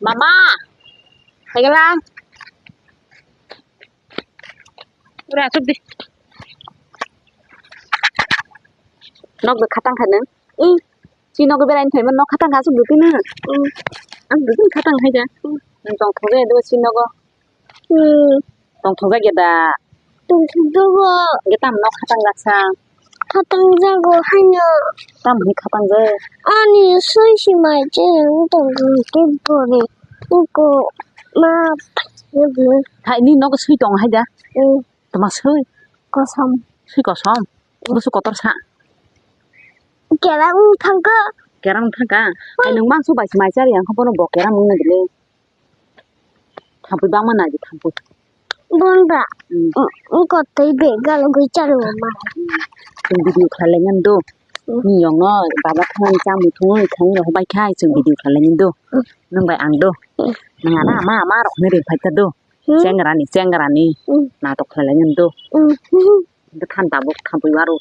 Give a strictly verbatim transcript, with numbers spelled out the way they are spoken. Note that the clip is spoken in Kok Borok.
Mama, hai gala. Ura, asuk di. Nok bai khatang kha nang? Hmm. Si nok bai rain thai man nok khatang kha asuk di tini. Hmm. Ang di tini khatang hai da. Hmm. Nang tong thoge do si nogo. Hmm. Tong thong jagya da. Tong thong jago. Ge tam nok khatang jak sa. Khatang jago haino. Tam hini khatang jak. Ani sui si mai che ang tong thong ke bore. Uko ma. Thai ni nok sui tong hai da. Hmm. Tama sui. Kosom. Sui kosom. Busu kotor sa. Kerang thangka. Kerang thangka. Hai nung mangso bai si mai chari ang kho bono bo kerang nung na gile. Thampui bangma nai di thampui. Bonda. Hmm. Wngkha tei bag galo gwi chalo ma. Hmm. Chwng video khlai lai nani do. Hmm. Ni yong no baba thangni chamung thungwi thangwi rok bai khai chwng video khlai lai nani do. Hmm. Nwng bai ang do. Hmm. Nwng ana ama ama rok hinwi ring phai ta do. Hmm. Chengrani chengrani. Hmm. Natok khlai lai nani do. Hmm. Than tabuk thampui waro.